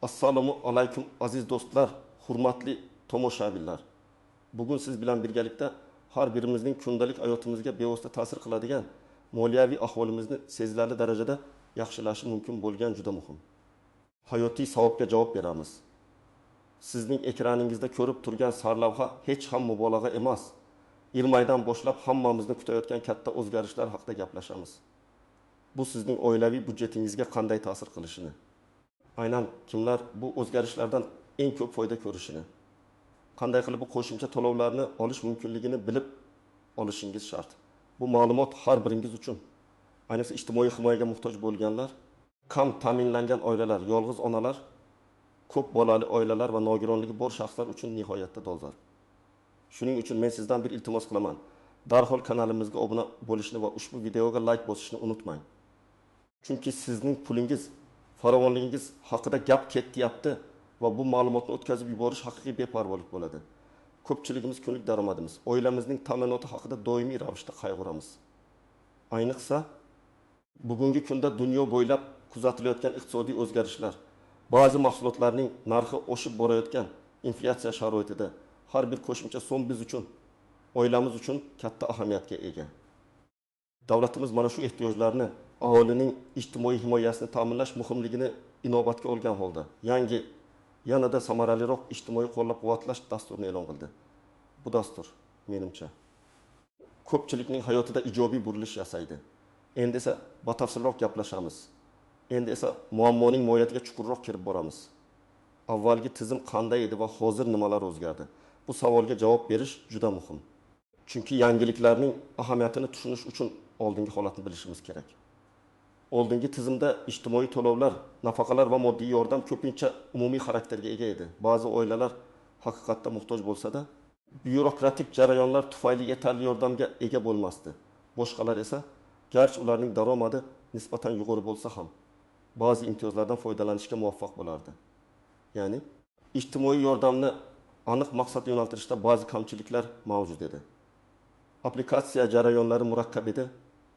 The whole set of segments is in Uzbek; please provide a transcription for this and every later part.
Assalomu alaykum aziz do'stlar, hurmatli tomoshabinlar. Bugun siz bilan birgalikda har birimizning kundalik hayotimizga bevosita ta'sir qiladigan moliyaviy ahvolimizni sezilarli darajada yaxshilashi mumkin bo'lgan juda muhim hayotiy savolga javob beramiz. Sizning ekraningizda ko'rib turgan sarlavha hech ham mubolag'a emas. Iyirmaydan boshlab hammamizni kutayotgan katta o'zgarishlar haqida gaplashamiz. Bu sizning oilaviy byudjetingizga qanday ta'sir qilishini, aynan kimlar bu o'zgarishlardan eng ko'p foyda ko'rishini, qanday qilib bu qo'shimcha to'lovlarni olish mumkinligini bilib olishingiz shart. Bu ma'lumot har biringiz uchun, ayniqsa ijtimoiy himoyaga muhtoj bo'lganlar, kam ta'minlangan oilalar, yolg'iz onalar, ko'p bolali oilalar va nogironligi bor shaxslar uchun nihoyatda dolzarb. Shuning uchun men sizdan bir iltimos qilaman. Darhol kanalimizga obuna bo'lishni va ushbu videoga like bosishni unutmang. Chunki sizning pulingiz, farovonligingiz haqida gap ketyapti va bu ma'lumotni o'tkazib yuborish haqiqiy beparvolik bo'ladi. Ko'pchiligimiz kunlik daromadimiz, oilamizning ta'minoti haqida doimiy ravishda qayg'uramiz. Ayniqsa bugungi kunda dunyo bo'ylab kuzatilayotgan iqtisodiy o'zgarishlar, ba'zi mahsulotlarning narxi oshib borayotgan inflyatsiya sharoitida har bir qo'shimcha so'm biz uchun, oilamiz uchun katta ahamiyatga ega. Davlatimiz mana shu ehtiyojlarni, aholining ijtimoiy himoyasini ta'minlash muhimligini inobatga olgan holda yangi, yanada samaraliroq ijtimoiy qo'llab-quvvatlash dasturini e'lon qildi. Bu dastur, menimcha, ko'pchilikning hayotida ijobiy burilish yasaydi. Endi esa batafsilroq gaplashamiz. Endi esa muammoning mohiyatiga chuqurroq kirib boramiz. Avvalgi tizim qanday edi va hozir nimalar o'zgardi? Bu savolga javob berish juda muhim. Chunki yangiliklarning ahamiyatini tushunish uchun oldingi holatni bilishimiz kerak. Oldingi tizimda ijtimoiy to'lovlar, nafaqalar va moddiy yordam ko'pincha umumiy xarakterga ega edi. Ba'zi oilalar haqiqatda muhtoj bo'lsa-da, byurokratik jarayonlar tufayli yetarli yordamga ega bo'lmasdi. Boshqalar esa, garchi ularning daromadi nisbatan yuqori bo'lsa ham, ba'zi imtiyozlardan foydalanishga muvaffaq bo'lardi. Ya'ni ijtimoiy yordamni aniq maqsadga yo'naltirishda ba'zi kamchiliklar mavjud edi. Applikatsiya jarayonlari murakkab edi.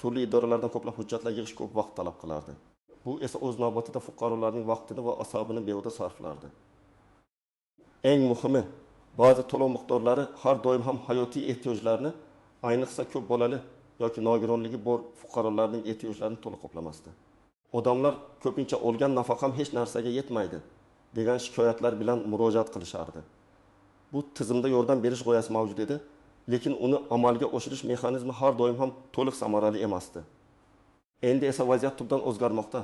Turli idoralardan ko'plab hujjatlar yig'ish ko'p vaqt talab qilardi. Bu esa o'z navbatida fuqarolarning vaqtini va asabini behuda sarflardi. Eng muhimi, ba'zi to'lov miqdorlari har doim ham hayotiy ehtiyojlarni, ayniqsa ko'p bolali yoki nogironligi bor fuqarolarning ehtiyojlarini to'liq qoplamasdi. Odamlar ko'pincha olgan nafaqam hech narsaga yetmaydi degan shikoyatlar bilan murojaat qilishardi. Bu tizimda yordam berish g'oyasi mavjud edi, lekin uni amalga oshirish mexanizmi har doim ham to'liq samarali emasdi. Endi esa vaziyat tubdan o'zgarmoqda.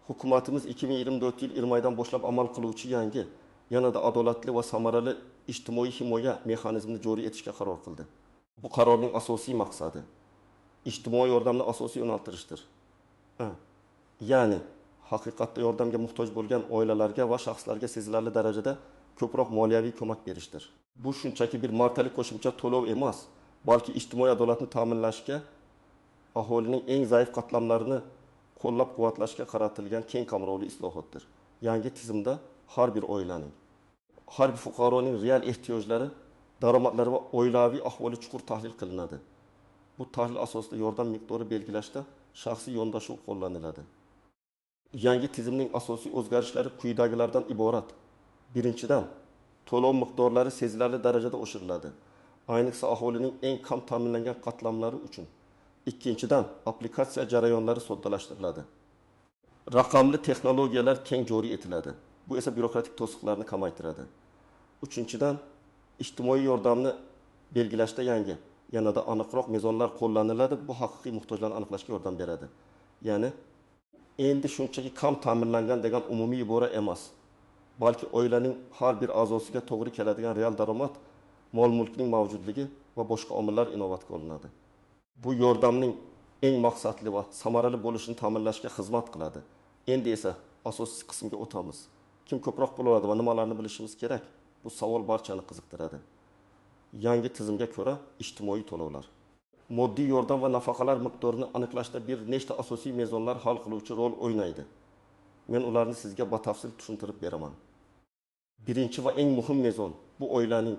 Hukumatimiz 2024 yil iyirmaydan boshlab amal qiluvchi yangi, yanada adolatli va samarali ijtimoiy himoya mexanizmini joriy etishga qaror qildi. Bu qarorning asosiy maqsadi ijtimoiy yordamni asosiy yo'naltirishdir. Ya'ni haqiqatda yordamga muhtoj bo'lgan oilalarga va shaxslarga sezilarli darajada ko'proq moliyaviy ko'mak berishdir. Bu shunchaki bir martalik qo'shimcha to'lov emas, balki ijtimoiy adolatni ta'minlashga, aholining eng zaif qatlamlarini qo'llab-quvvatlashga qaratilgan keng qamrovli islohotdir. Yangi tizimda har bir oilaning, har bir fuqaroning real ehtiyojlari, daromadlari va oilaviy ahvoli chuqur tahlil qilinadi. Bu tahlil asosida yordam miqdori belgilashda shaxsiy yondashuv qo'llaniladi. Yangi tizimning asosiy o'zgarishlari quyidagilardan iborat. Birinchidan, to'lov miqdorlari sezilarli darajada oshiriladi, ayniqsa aholining eng kam ta'minlangan qatlamlari uchun. Ikkinchidan, applikatsiya jarayonlari soddalashtiriladi. Raqamli texnologiyalar keng joriy etiladi. Bu esa byurokratik to'siqlarni kamaytiradi. Uchinchidan, ijtimoiy yordamni belgilashda yangi, yanada aniqroq mezonlar qo'llaniladi. Bu haqiqiy muhtojlarni aniqlashga yordam beradi. Ya'ni endi shunchaki kam ta'minlangan degan umumiy ibora emas, balki oilaning har bir a'zosiga to'g'ri keladigan real daromad, mol-mulkning mavjudligi va boshqa omillar inobatga olinadi. Bu yordamning eng maqsadli va samarali bo'lishini ta'minlashga xizmat qiladi. Endi esa asosiy qismga o'tamiz. Kim ko'proq pul oladi va nimalarni bilishimiz kerak? Bu savol barchani qiziqtiradi. Yangi tizimga ko'ra ijtimoiy to'lovlar, moddiy yordam va nafaqalar miqdorini aniqlashda bir nechta asosiy mezonlar hal qiluvchi rol o'ynaydi. Men ularni sizga batafsil tushuntirib beraman. Birinchi va eng muhim mezon bu oilaning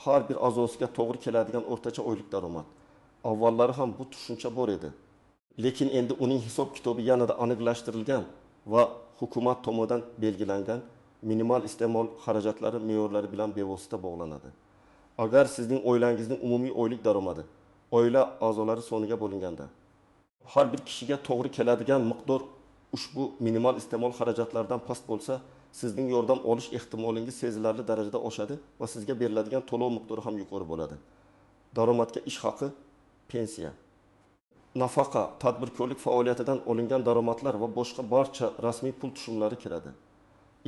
har bir a'zosiga to'g'ri keladigan o'rtacha oylik daromad. Avvallari ham bu tushuncha bor edi. Lekin endi uning hisob-kitobi yanada aniqlashtirilgan va hukumat tomonidan belgilangan minimal iste'mol xarajatlari me'yorlari bilan bevosita bog'lanadi. Agar sizning oilangizning umumiy oylik daromadi oila a'zolari soniga bo'linganda, har bir kishiga to'g'ri keladigan miqdor ushbu minimal iste'mol xarajatlaridan past bo'lsa, sizning yordam olish ehtimolingiz sezilarli darajada oshadi va sizga beriladigan to'lov miqdori ham yuqori bo'ladi. Daromadga ish haqi, pensiya, nafaqa, tadbirkorlik faoliyatidan olingan daromadlar va boshqa barcha rasmiy pul tushumlari kiradi.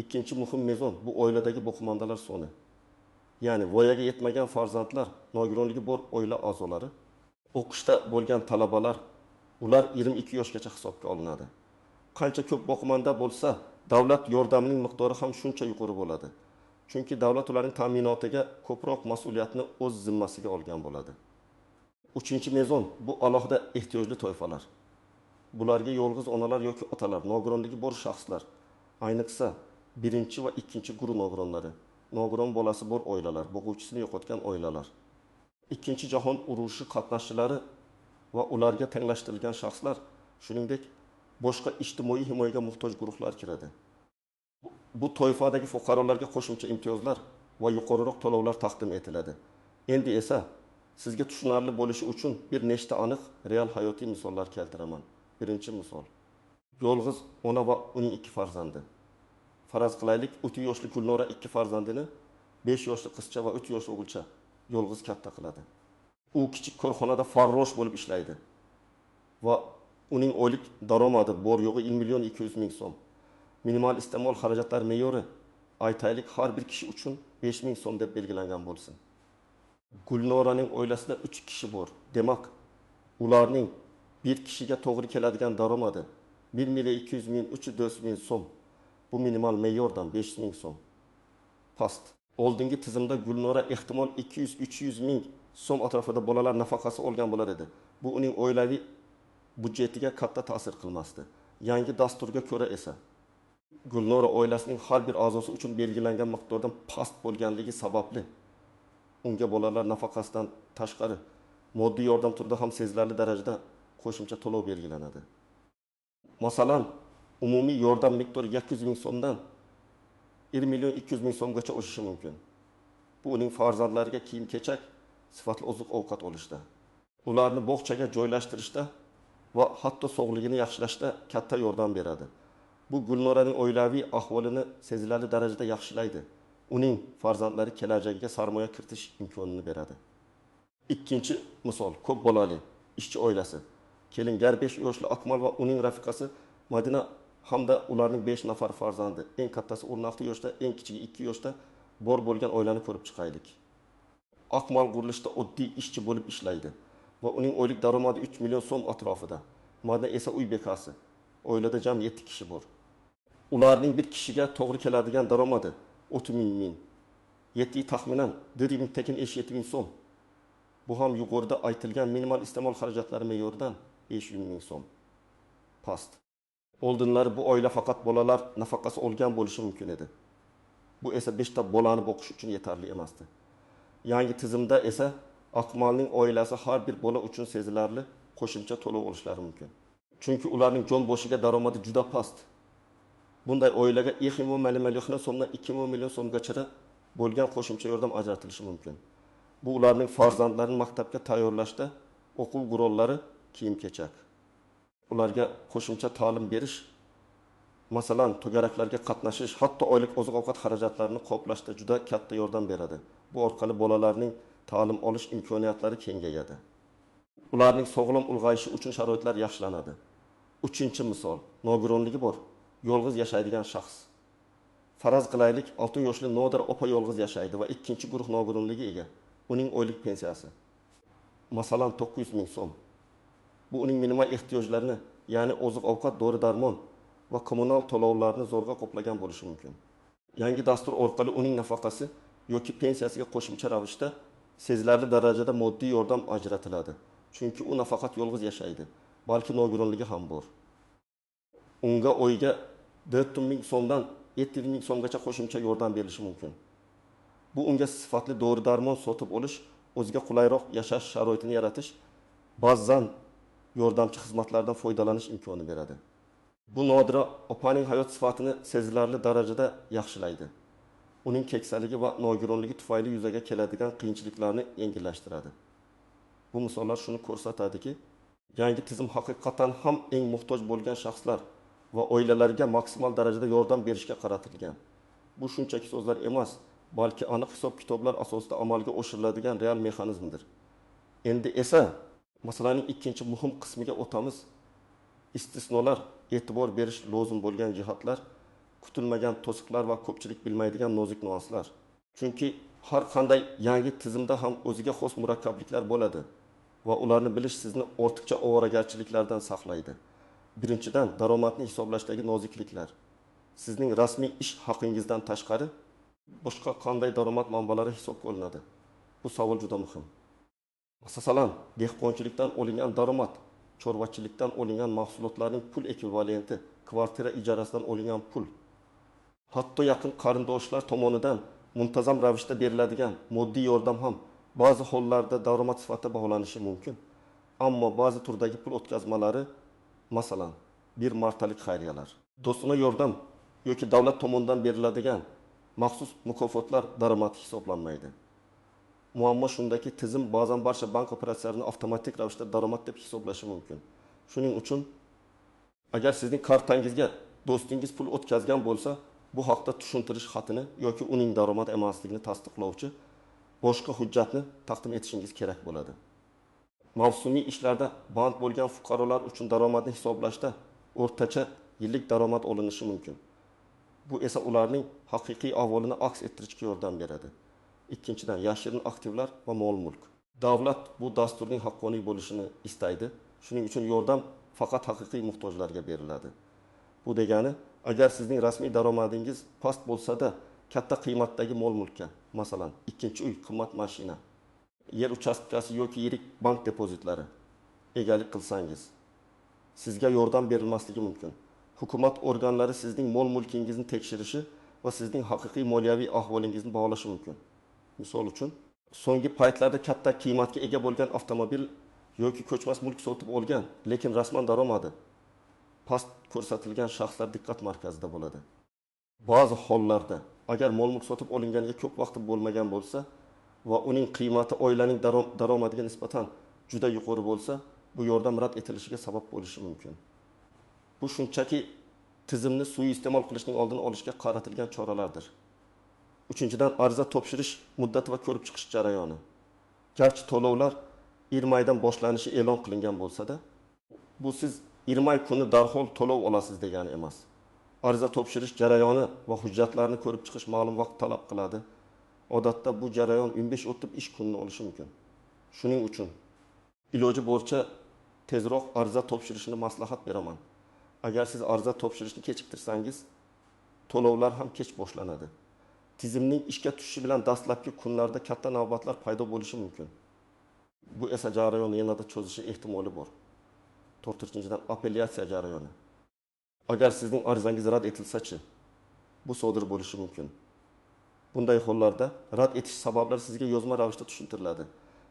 Ikkinchi muhim mezon bu oiladagi boqmandalar soni. Ya'ni voyaga yetmagan farzandlar, nogironligi bor oila a'zolari, o'qishda bo'lgan talabalar, ular 22 yoshgacha hisobga olinadi. Qancha ko'p boqmanda bo'lsa, davlat yordamining miqdori ham shuncha yuqori bo'ladi. Chunki davlat ularning ta'minotiga ko'proq mas'uliyatni o'z zimmasiga olgan bo'ladi. Uchinchi mezon bu alohida ehtiyojli toifalar. Bularga yolg'iz onalar yoki otalar, nogironligi bor shaxslar, ayniqsa birinchi va ikkinchi guruh nogironlari, nogiron bolasi bor oilalar, boquvchisini yo'qotgan oilalar, ikkinchi jahon urushi qatnashchilari va ularga tenglashtirilgan shaxslar, shuningdek boshqa ijtimoiy himoyaga muhtoj guruhlar kiradi. Bu toifadagi fuqarolarga qo'shimcha imtiyozlar va yuqoriroq to'lovlar taqdim etiladi. Endi esa sizga tushunarli bo'lishi uchun bir nechta aniq real hayotiy misollar keltiraman. Birinchi misol. Yolg'iz ona va uning 2 farzandi. Faraz qilaylik, 3 yoshli Gulnora 2 farzandini, 5 yoshli qizcha va 3 yoshli o'g'ilcha yolg'iz katta qiladi. U kichik korxonada farrosh bo'lib ishlaydi va uning oylik daromadi bor yo'g'i 1 million 200 ming so'm. Minimal iste'mol xarajatlari me'yori aytaylik har bir kishi uchun 5 ming so'm deb belgilangan bo'lsin. Gulnoraning oilasida 3 kishi bor. Demak, ularning bir kishiga to'g'ri keladigan daromadi 1 million 200 ming 304 ming so'm. Bu minimal me'yordan 5 ming so'm past. Oldingi tizimda Gulnora ehtimol 200-300 ming so'm atrofida bolalar nafaqasi olgan bo'lar edi. Bu uning oilaviy budjetiga katta ta'sir qilmasdi. Yangi dasturga ko'ra esa Gulnora oilasining har bir a'zosi uchun belgilangan miqdordan past bo'lganligi sababli unga bolalar nafaqasidan tashqari moddiy yordam turida ham sezilarli darajada qo'shimcha to'lov belgilanadi. Masalan, umumiy yordam miqdori 200 ming so'mdan 1 million 200 ming so'mgacha oshishi mumkin. Bu uning farzandlariga kiyim-kechak, sifatli oziq-ovqat olishda, ularni bog'chaga joylashtirishda va hatto sog'ligini yaxshilashda katta yordam beradi. Bu Gulnoraning oilaviy ahvolini sezilarli darajada yaxshilaydi. Uning farzandlari kelajagiga sarmoya kiritish imkonini beradi. Ikkinchi misol, ko'p bolali ishchi oilasi. Kelingar 5 yoshli Akmal va uning rafiqasi Madina hamda ularning 5 nafar farzandi, eng kattasi 16 yoshda, eng kichigi 2 yoshda bor bo'lgan oilani ko'rib chiqaylik. Akmal qurilishda oddiy ishchi bo'lib ishlaydi va uning oylik daromadi 3 million so'm atrofida. Madina esa uy bekasi. Oilada jami 7 kishi bor. Ularning bir kishiga to'g'ri keladigan daromadi 30 ming. 7 taxminan 4 ming tekin 7 ming so'm. Bu ham yuqorida aytilgan minimal iste'mol xarajatlari me'yoridan 500 ming so'm past. Oldinlari bu oila faqat bolalar nafaqasi olgan bo'lishi mumkin edi. Bu esa 5 ta bolani boqish uchun yetarli emasdi. Yangi tizimda esa Akmalning oilasi har bir bola uchun sezilarli qo'shimcha to'lov olishlari mumkin. Chunki ularning jon boshiga daromadi juda past. Bunday oilaga 2 million so'mdan 2 million so'mgacha bo'lgan qo'shimcha yordam ajratilishi mumkin. Bu ularning farzandlarini maktabga tayyorlashda o'quv qurollari, kiyim-kechak, ularga qo'shimcha ta'lim berish, masalan, to'garaklarga qatnashish, hatto oylik oziq-ovqat xarajatlarini qoplashda juda katta yordam beradi. Bu orqali bolalarning ta'lim olish imkoniyatlari kengayadi. Ularning sog'lom ulg'ayishi uchun sharoitlar yaxshilanadi. Uchinchi misol, nogironligi bor, yolg'iz yashaydigan shaxs. Faraz qilaylik, 6 yoshli Nodir opa yolg'iz yashaydi va ikkinchi guruh nogironligiga ega. Uning oylik pensiyasi masalan 900 ming so'm. Bu uning minimal ehtiyojlarini, ya'ni oziq-ovqat, dori-darmon va kommunal to'lovlarni zo'rg'a qoplagan bo'lishi mumkin. Yangi dastur orqali uning nafaqasi yoki pensiyasiga qo'shimcha ravishda sezilarli darajada moddiy yordam ajratiladi. Chunki u nafaqat yolg'iz yashaydi, balki nogironligi ham bor. Unga oyiga 4 ming so'mdan 7 ming so'mgacha qo'shimcha yordam berilishi mumkin. Bu unga sifatli dori-darmon sotib olish, o'ziga qulayroq yashash sharoitini yaratish, ba'zan yordamchi xizmatlardan foydalanish imkonini beradi. Bu Nodira opaning hayot sifatini sezilarli darajada yaxshilaydi, uning keksaligi va nogironligi tufayli yuzaga keladigan qiyinchiliklarni yengillashtiradi. Bu misollar shuni ko'rsatadiki, yangi tizim haqiqatan ham eng muhtoj bo'lgan shaxslar va oilalarga maksimal darajada yordam berishga qaratilgan. Bu shunchaki so'zlar emas, balki aniq hisob-kitoblar asosida amalga oshiriladigan real mexanizmdir. Endi esa masalaning ikkinchi muhim qismiga o'tamiz. Istisnolar, e'tibor berish lozim bo'lgan jihatlar, kutilmagan to'siqlar va ko'pchilik bilmaydigan nozik nyuanslar. Chunki har qanday yangi tizimda ham o'ziga xos murakkabliklar bo'ladi va ularni bilish sizni ortiqcha ovoragarchiliklardan saqlaydi. Birinchidan, daromadni hisoblashdagi nozikliklar. Sizning rasmiy ish haqingizdan tashqari boshqa qanday daromad manbalari hisobga olinadi? Bu savol juda muhim. Masalan, dehqonchilikdan olingan daromad, chorvachilikdan olingan mahsulotlarning pul ekvivalenti, kvartira ijarasidan olingan pul, hatto yaqin qarindoshlar tomonidan muntazam ravishda beriladigan moddiy yordam ham ba'zi hollarda daromad sifatida baholanishi mumkin. Ammo ba'zi turdagi pul o'tkazmalari, masalan, bir martalik xayriyalar, do'stona yordam yoki davlat tomonidan beriladigan maxsus mukofotlar daromad hisoblanmaydi. Muammo shundaki, tizim ba'zan barcha bank operatsiyalarini avtomatik ravishda daromad deb hisoblashi mumkin. Shuning uchun agar sizning kartangizga do'stingiz pul o'tkazgan bo'lsa, bu haqda tushuntirish xatini yoki uning daromad emasligini tasdiqlovchi boshqa hujjatni taqdim etishingiz kerak bo'ladi. Mavsumiy ishlarda band bo'lgan fuqarolar uchun daromadni hisoblashda o'rtacha yillik daromad olinishi mumkin. Bu esa ularning haqiqiy ahvolini aks ettirishga yordam beradi. Ikkinchidan, yashirin aktivlar va mol-mulk. Davlat bu dasturning haqqoniy bo'lishini istaydi. Shuning uchun yordam faqat haqiqiy muhtojlarga beriladi. Bu degani, agar sizning rasmiy daromadingiz past bo'lsa-da, katta qiymatdagi mol-mulkka, masalan, ikkinchi uy, qimmat mashina, yer uchastkasi yoki yirik bank depozitlari egalik qilsangiz, sizga yordam berilmasligi mumkin. Hukumat organlari sizning mol-mulkingizni tekshirishi va sizning haqiqiy moliyaviy ahvolingizni baholashi mumkin. Misol uchun, so'nggi paytlarda katta qiymatga ega bo'lgan avtomobil yoki ko'chmas mulk sotib olgan, lekin rasman daromadi past ko'rsatilgan shaxslar diqqat markazida bo'ladi. Ba'zi hollarda, agar mol-mulk sotib olinganiga ko'p vaqt bo'lmagan bo'lsa va uning qiymati oilaning daromadiga nisbatan juda yuqori bo'lsa, bu yordam rad etilishiga sabab bo'lishi mumkin. Bu shunchaki tizimni suiiste'mol qilishning oldini olishga qaratilgan choralardir. Uchinchidan, ariza topshirish muddati va ko'rib chiqish jarayoni. Garchi to'lovlar 20 maydan boshlanishi e'lon qilingan bo'lsa-da, bu siz 20 may kuni darhol to'lov olasiz degani emas. Ariza topshirish jarayoni va hujjatlarni ko'rib chiqish ma'lum vaqt talab qiladi. Odatda bu jarayon 15-30 ish kunini olishi mumkin. Shuning uchun iloji boricha tezroq ariza topshirishni maslahat beraman. Agar siz ariza topshirishni kechiktirsangiz, to'lovlar ham kech boshlanadi. Tizimning ishga tushishi bilan dastlabki kunlarda katta navbatlar paydo bo'lishi mumkin. Bu esa jarayonni yanada cho'zishi ehtimoli bor. To'rtinchidan, apellyatsiya jarayoni. Agar sizning arizangiz rad etilsa-chi, bu sodir bo'lishi mumkin. Bunday hollarda rad etish sabablari sizga yozma ravishda tushuntiriladi.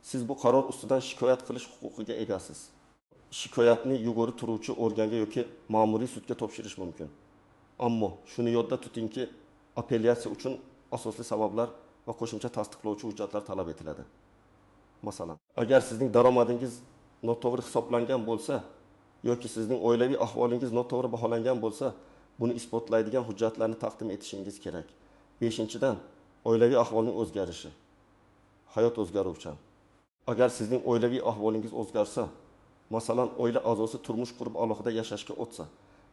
Siz bu qaror ustidan shikoyat qilish huquqiga egasiz. Shikoyatni yuqori turuvchi organga yoki ma'muriy sudga topshirish mumkin. Ammo shuni yodda tutingki, apellyatsiya uchun asosli sabablar va qo'shimcha tasdiqlovchi hujjatlar talab etiladi. Masalan, agar sizning daromadingiz noto'g'ri hisoblangan bo'lsa yoki sizning oilaviy ahvolingiz noto'g'ri baholangan bo'lsa, buni isbotlaydigan hujjatlarni taqdim etishingiz kerak. Beshinchidan, oilaviy ahvolning o'zgarishi. Hayot o'zgaruvchan. Agar sizning oilaviy ahvolingiz o'zgarsa, masalan, oila a'zosi turmush qurib alohida yashashga o'tsa,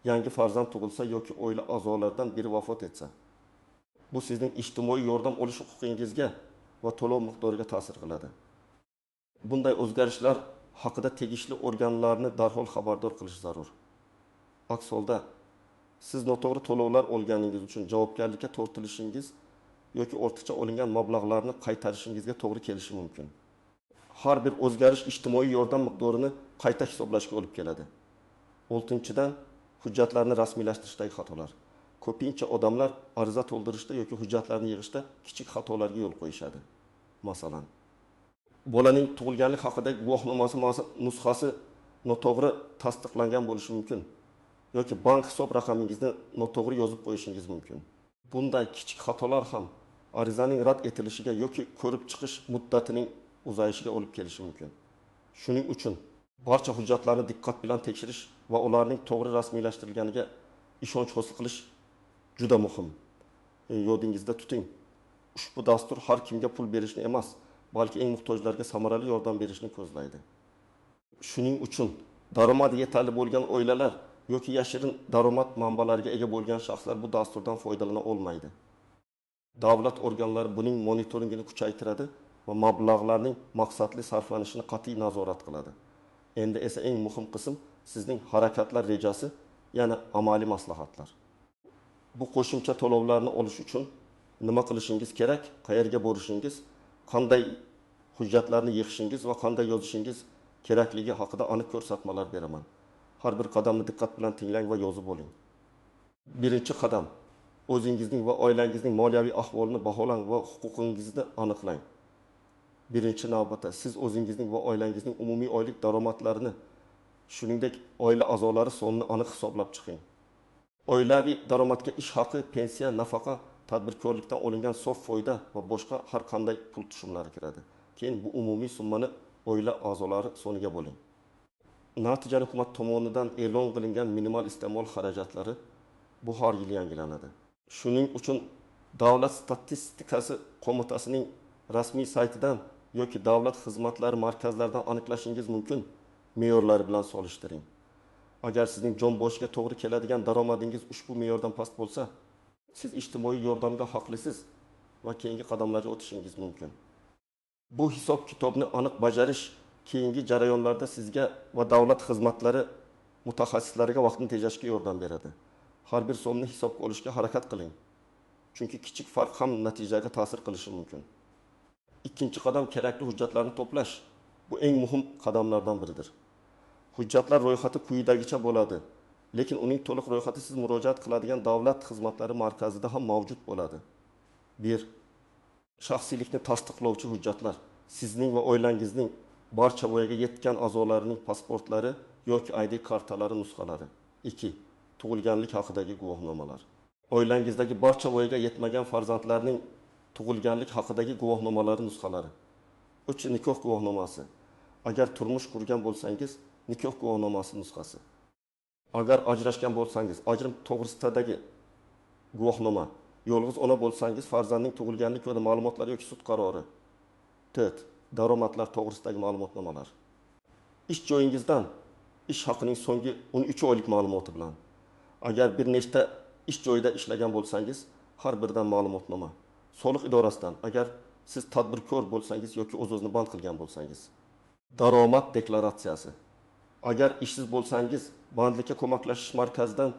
yangi farzand tug'ilsa yoki oila a'zolaridan biri vafot etsa, bu sizning ijtimoiy yordam olish huquqingizga va to'lov miqdoriga ta'sir qiladi. Bunday o'zgarishlar haqida tegishli organlarni darhol xabardor qilish zarur. Aks holda siz noto'g'ri to'lovlar olganingiz uchun javobgarlikka tortilishingiz yoki ortiqcha olingan mablag'larni qaytarishingizga to'g'ri kelishi mumkin. Har bir o'zgarish ijtimoiy yordam miqdorini qayta hisoblashga olib keladi. Oltinchidan, hujjatlarni rasmiylashtirishdagi xatolar. Ko'pincha odamlar ariza to'ldirishda yoki hujjatlarni yig'ishda kichik xatolarga yo'l qo'yishadi. Masalan, bolaning tug'ilganlik haqidagi guvohnomasi nusxasi noto'g'ri tasdiqlangan bo'lishi mumkin. yoki bank hisob raqamingizni noto'g'ri yozib qo'yishingiz mumkin. Bunday kichik xatolar ham arizaning rad etilishiga yoki ko'rib chiqish muddatining uzayishiga olib kelishi mumkin. Shuning uchun barcha hujjatlarni diqqat bilan tekshirish va ularning to'g'ri rasmiylashtirilganiga ishonch hosil qilish juda muhim. Yodingizda tuting, ushbu dastur har kimga pul berishni emas, balki eng muhtojlarga samarali yordam berishni ko'zlaydi. Shuning uchun daromadi yetarli bo'lgan oilalar yoki yashirin daromad manbalariga ega bo'lgan shaxslar bu dasturdan foydalana olmaydi. Davlat organlari buning monitoringini kuchaytiradi va mablag'larning maqsadli sarflanishini qat'iy nazorat qiladi. Endi esa eng muhim qism sizning harakatlar rejasi, ya'ni amaliy maslahatlar. Bu qo'shimcha to'lovlarni olish uchun nima qilishingiz kerak, qayerga borishingiz, qanday hujjatlarni yig'ishingiz va qanday yozishingiz kerakligi haqida aniq ko'rsatmalar beraman. Har bir qadamni diqqat bilan tinglang va yozib oling. Birinchi qadam: o'zingizning va oilangizning moliyaviy ahvolini baholang va huquqingizni aniqlang. Birinchi navbatda siz o'zingizning va oilangizning umumiy oylik daromadlarini, shuningdek oila a'zolari sonini aniq hisoblab chiqing. Oilaviy daromadga ish haqi, pensiya, nafaqa, tadbirkorlikdan olingan sof foyda va boshqa har qanday pul tushumlari kiradi. Keyin bu umumiy summani oila a'zolari soniga bo'ling. Natijada hukumat tomonidan e'lon qilingan minimal iste'mol xarajatlari bu har yili yangilanadi. Shuning uchun Davlat statistikasi qo'mitasining rasmiy saytidan yoki davlat xizmatlari markazlaridan aniqlashingiz mumkin. Me'yorlari bilan solishtiring. Agar sizning jon boshiga to'g'ri keladigan daromadingiz ushbu me'yordan past bo'lsa, siz ijtimoiy yordamga haqlisiz va keyingi qadamlarga o'tishingiz mumkin. Bu hisob-kitobni aniq bajarish keyingi jarayonlarda sizga va davlat xizmatlari mutaxassislariga vaqtni tejashga yordam beradi. Har bir so'mni hisobga olishga harakat qiling. Chunki kichik farq ham natijaga ta'sir qilishi mumkin. Ikkinchi qadam kerakli hujjatlarni to'plash. Bu eng muhim qadamlardan biridir. Hujjatlar ro'yxati quyidagicha bo'ladi, lekin uning to'liq ro'yxati siz murojaat qiladigan davlat xizmatlari markazida ham mavjud bo'ladi. 1. Shaxsiylikni tasdiqlovchi hujjatlar. Sizning va oilangizning barcha voyaga yetgan a'zolarining pasportlari yoki ID kartalari nusxalari. 2. Tug'ilganlik haqidagi guvohnomalar. Oilangizdagi barcha voyaga yetmagan farzandlarning tug'ilganlik haqidagi guvohnomalari nusxalari. 3. Nikoh guvohnomasi. Agar turmush qurgan bo'lsangiz, nikoh guvohnomasi nusxasi. Agar ajrashgan bo'lsangiz, ajrim to'g'risidagi guvohnoma. Yolg'iz ona bo'lsangiz, farzandning tug'ilganlik va ma'lumotlari yoki sud qarori. 4. Daromadlar to'g'risidagi ma'lumotnomalar. Ish joyingizdan ish haqining so'nggi 13 oylik ma'lumoti bilan. Agar bir nechta ish joyida ishlagan bo'lsangiz, har biridan ma'lumotnoma. Soliq idorasidan, agar siz tadbirkor bo'lsangiz yoki o'z-o'zini band qilgan bo'lsangiz. Daromad deklaratsiyasi. Agar ishsiz bo'lsangiz, bandlikka ko'maklashish markazidan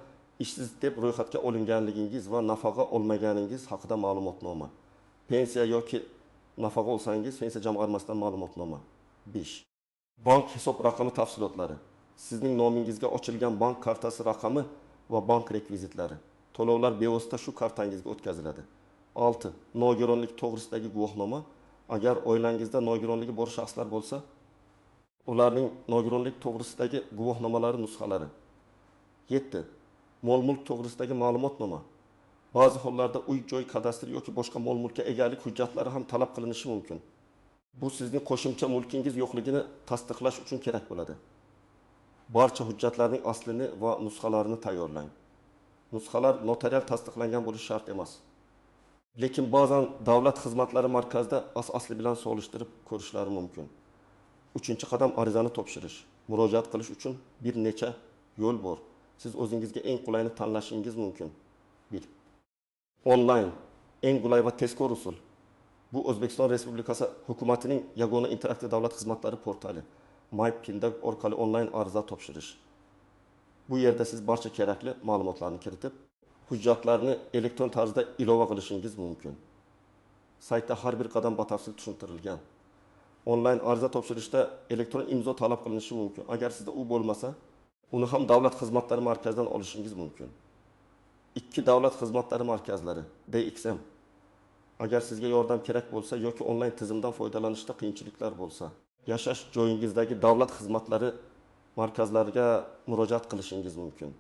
ishsiz deb ro'yxatga olinganligingiz va nafaqa olmaganingiz haqida ma'lumotnoma. Pensiya yoki nafaqa olsangiz, pensiya jamg'armasidan ma'lumotnoma. 5. Bank hisob raqami tafsilotlari. Sizning nomingizga ochilgan bank kartasi raqami va bank rekvizitlari. To'lovlar bevosita shu kartangizga o'tkaziladi. 6. Nogironlik to'g'risidagi guvohnoma. Agar oilangizda nogironligi bor shaxslar bo'lsa, ularning nogironlik to'g'risidagi guvohnomalari nusxalari. 7. Mol-mulk to'g'risidagi ma'lumotnoma. Ba'zi hollarda uy-joy kadastri yoki boshqa mol-mulkka egalik hujjatlari ham talab qilinishi mumkin. Bu sizning qo'shimcha mulkingiz yo'qligini tasdiqlash uchun kerak bo'ladi. Barcha hujjatlarning aslini va nusxalarini tayyorlang. Nusxalar notarial tasdiqlangan bo'lishi shart emas. Lekin ba'zan davlat xizmatlari markazida asli bilan solishtirib ko'rishlari mumkin. 3-qadam arizani topshirish. Murojaat qilish uchun bir necha yo'l bor. Siz o'zingizga eng qulayini tanlashingiz mumkin. 1. Onlayn eng qulay va tezkor usul. Bu O'zbekiston Respublikasi hukumatining yagona interaktiv davlat xizmatlari portali MyPinda orqali onlayn ariza topshirish. Bu yerda siz barcha kerakli ma'lumotlarni kiritib, hujjatlarni elektron tarzda ilova qilishingiz mumkin. Saytda har bir qadam batafsil tushuntirilgan. Onlayn ariza topshirishda elektron imzo talab qilinishi mumkin. Agar sizda u bo'lmasa, uni ham davlat xizmatlari markazidan olishingiz mumkin. 2 davlat xizmatlari markazlari DXM. Agar sizga yordam kerak bo'lsa yoki onlayn tizimdan foydalanishda qiyinchiliklar bo'lsa, yashash joyingizdagi davlat xizmatlari markazlariga murojaat qilishingiz mumkin.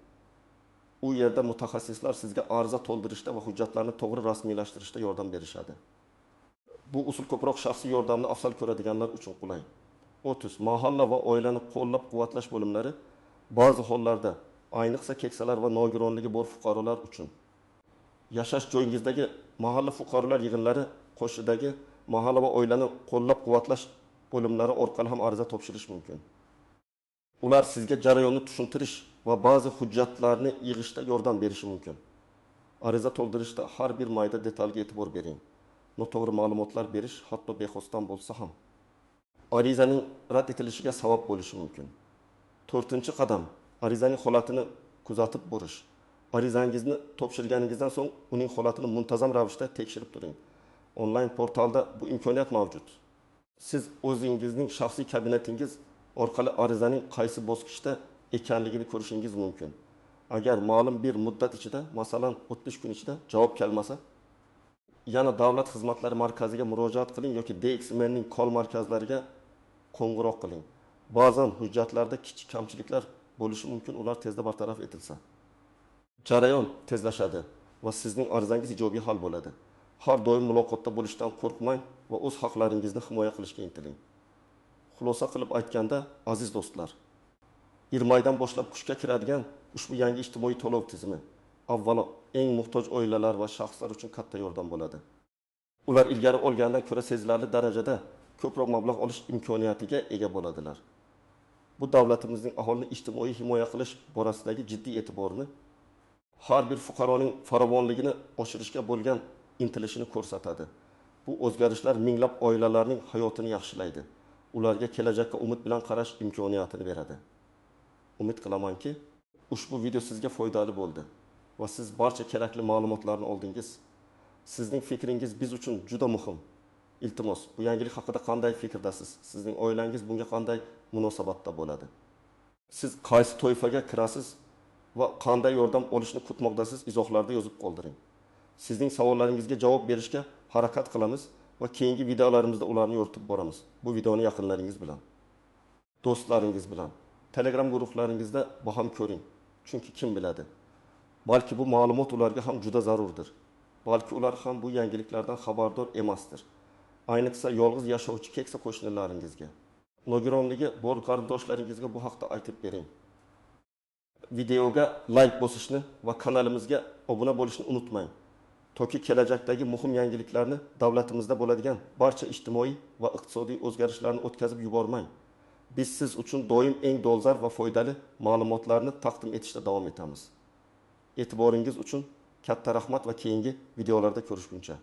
U yerda mutaxassislar sizga ariza to'ldirishda va hujjatlarni to'g'ri rasmiylashtirishda yordam berishadi. Bu usul ko'proq shaxsiy yordamni afzal ko'radiganlar uchun qulay. 30. Mahalla va oilani qo'llab-quvvatlash bo'limlari ba'zi hollarda, ayniqsa keksalar va nogironligi bor fuqarolar uchun. Yashash joyingizdagi mahalla fuqarolar yig'inlari qo'shidagi mahalla va oilani qo'llab-quvvatlash bo'limlari orqali ham ariza topshirish mumkin. Ular sizga jarayonni tushuntirish va ba'zi hujjatlarni yig'ishda yordam berishi mumkin. Ariza to'ldirishda har bir mayda detalga e'tibor bering. Noto'g'ri ma'lumotlar berish hatto bexosdan bo'lsa ham arizaning rad etilishiga sabab bo'lishi mumkin. 4-qadam. Arizaning holatini kuzatib borish. Arizangizni topshirganingizdan so'ng uning holatini muntazam ravishda tekshirib turing. Onlayn portalda bu imkoniyat mavjud. Siz o'zingizning shaxsiy kabinetingiz orqali arizaning qaysi bosqichda ekanligini ko'rishingiz mumkin. Agar ma'lum bir muddat ichida, masalan 30 kun ichida javob kelmasa, yana davlat xizmatlari markaziga murojaat qiling yoki DXMNning call markazlariga qo'ng'iroq qiling. Ba'zan hujjatlarda kichik kamchiliklar bo'lishi mumkin, ular tezda bartaraf etilsa, jarayon tezlashadi va sizning arizangiz ijobiy hal bo'ladi. Har doim muloqotda bo'lishdan qo'rqmang va o'z haqlaringizni himoya qilishga intiling. Xulosa qilib aytganda, aziz do'stlar, 1 maydan boshlab kuchga kiradigan ushbu yangi ijtimoiy to'lov tizimi avvalo eng muhtoj oilalar va shaxslar uchun katta yordam bo'ladi. Ular ilgari olgandan ko'ra sezilarli darajada ko'proq mablag' olish imkoniyatiga ega bo'ladilar. Bu davlatimizning aholini ijtimoiy himoya qilish borasidagi jiddiy e'tiborini, har bir fuqaroning farovonligini oshirishga bo'lgan intilishini ko'rsatadi. Bu o'zgarishlar minglab oilalarning hayotini yaxshilaydi. Ularga kelajakka umid bilan qarash imkoniyatini beradi. Umid qilamanki, ushbu video sizga foydali bo'ldi va siz barcha kerakli ma'lumotlarni oldingiz. Sizning fikringiz biz uchun juda muhim. Iltimos, bu yangilik haqida qanday fikrdasiz? Sizning oilangiz bunga qanday munosabatda bo'ladi? Siz qaysi toifaga kirasiz va qanday yordam olishni kutmoqdasiz? Izohlarda yozib qoldiring. Sizning savollaringizga javob berishga harakat qilamiz va keyingi videolarimizda ularni yoritib boramiz. Bu videoni yaqinlaringiz bilan, do'stlaringiz bilan, Telegram guruhlaringizda baham ko'ring. Chunki kim biladi? Balki bu ma'lumot ularga ham juda zarurdir. Balki ular ham bu yangiliklardan xabardor emasdir. Ayniqsa yolg'iz yashovchi keksa qo'shnilaringizga, nogironligi bor qarindoshlaringizga bu haqda aytib bering. Videoga like bosishni va kanalimizga obuna bo'lishni unutmang. Toki kelajakdagi muhim yangiliklarni, davlatimizda bo'ladigan barcha ijtimoiy va iqtisodiy o'zgarishlarni o'tkazib yubormang. Biz siz uchun doim eng dolzarb va foydali ma'lumotlarni taqdim etishda davom etamiz. E'tiboringiz uchun katta rahmat va keyingi videolarda ko'rishguncha.